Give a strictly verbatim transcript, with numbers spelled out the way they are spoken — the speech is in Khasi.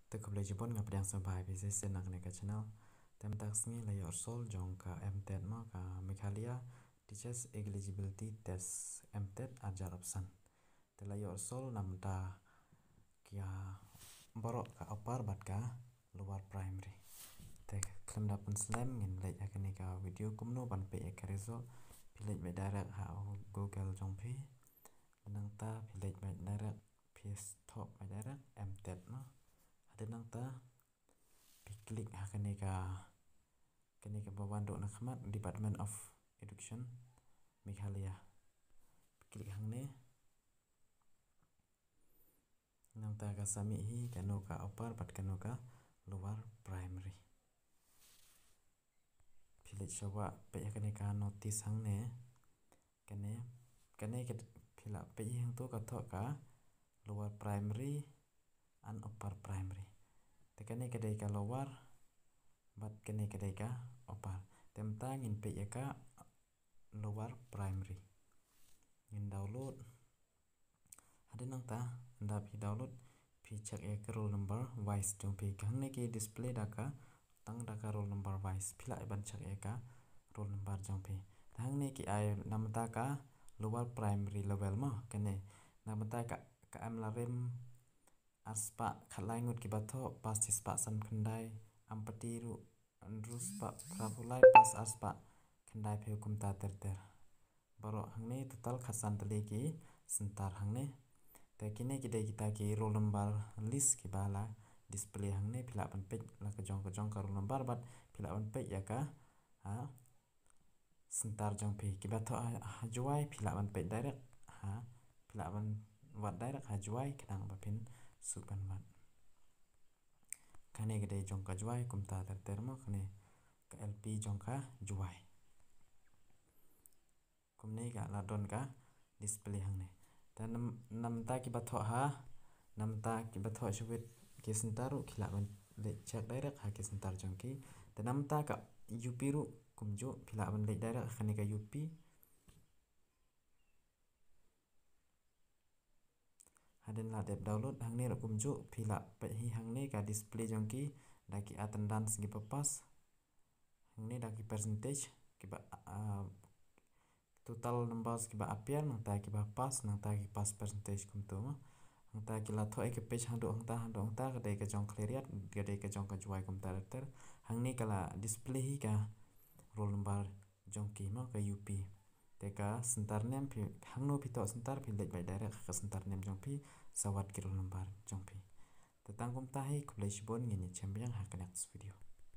Te khublei shibun, nga pdiang sngewbha ïa phi sa shisien na kane ka channel. Te mynta ka sngi la ïoh result jong ka M TET mo, ka Meghalaya Teachers Eligibility Test M TET ar hajar arphew san. Te la ïoh result na mynta ki baroh ka upper bad ka lower primary. Te khlem da pynslem, ngin leit ha kane ka video kumno ban peit ïa ka result. Phi leit beit direct ha Google jong phi. Nangta phi leit beit direct, phi thoh beit direct M TET mo. Hadien nangta phi click ha kane ka, kane kaba wan duh na khmat, Department of Education Meghalaya. Phi click hangne. Nangta ka sa mih hi kano ka upper bad kano ka lower primary. Phi leit shuwa, peit ha kane ka notice hangne. Kane, kane ka phi lah peit hi hangto ka thoh ka lower primary and upper primary. Te kane ka dei ka lower bad kane ka dei ka upper. Te mynta ngin peit ïa ka lower primary. Ngin download. Hadien nangta, ynda phi download, phi check ïa ka roll number wise jong phi. Ka hangne ki display da ka, tang da ka roll number wise. Phi lah ban check ïa ka roll number jong phi. Te hangne ki ai na mynta ka lower primary level mo, kane. Na mynta ka, ka M Larim, arspah khatlai ngut kiba thoh, pass shispah san khyndai, Ampati ruh hynriew spah phra phew lai, pass arspah khyndai phew, kumta ter ter. Baroh hangne total khatsan tylli ki center hangne. Te kine ki dei kita ki roll number list kiba la display hangne, phi lah ban peit la ka jong ka jong ka roll number bad phi lah ban peit ïa ka, ha, center jong phi. Kiba thoh ha, ha Jowai phi lah ban peit direct ha, phi lah ban wad direct ha Jowai khnang ba phin shu ban wad. Kane ka dei jong ka Jowai, kumta ter ter mo, kane ka L P jong ka Jowai. Kumne ka la don ka display hangne. Te nam, na mynta kiba thoh ha, na mynta kiba thoh shawit ki center ruh ki lah ban leit check direct ha ki center jong ki. Te na mynta ka U P ruh kumjuh, phi lah ban leit direct ha kane ka U P. Hadien la dep download, hangne ruh kumjuh, phi lah peit hi hangne ka display jong ki, da ki attendance kiba pass. Hangne da ki percentage kiba, ah, total numbers kiba appear, nangta kiba pass, nangta ki pass percentage kumto mo. Nangta ki la thoh ïa ka page hangduh hangta, hangduh hangta, ka dei ka jong Khliehriat, ka dei ka jong ka Jowai, kumta ter ter. Hangne ka la display hi ka roll number jong ki mo, ka U P. Te ka center name phi, hangno phi thoh center, phi leit beit direct ha ka center name jong phi, sa wad ki roll number jong phi. Te tang kumta hi, khublei shibun, ngin ïa shem biang ha ka next video.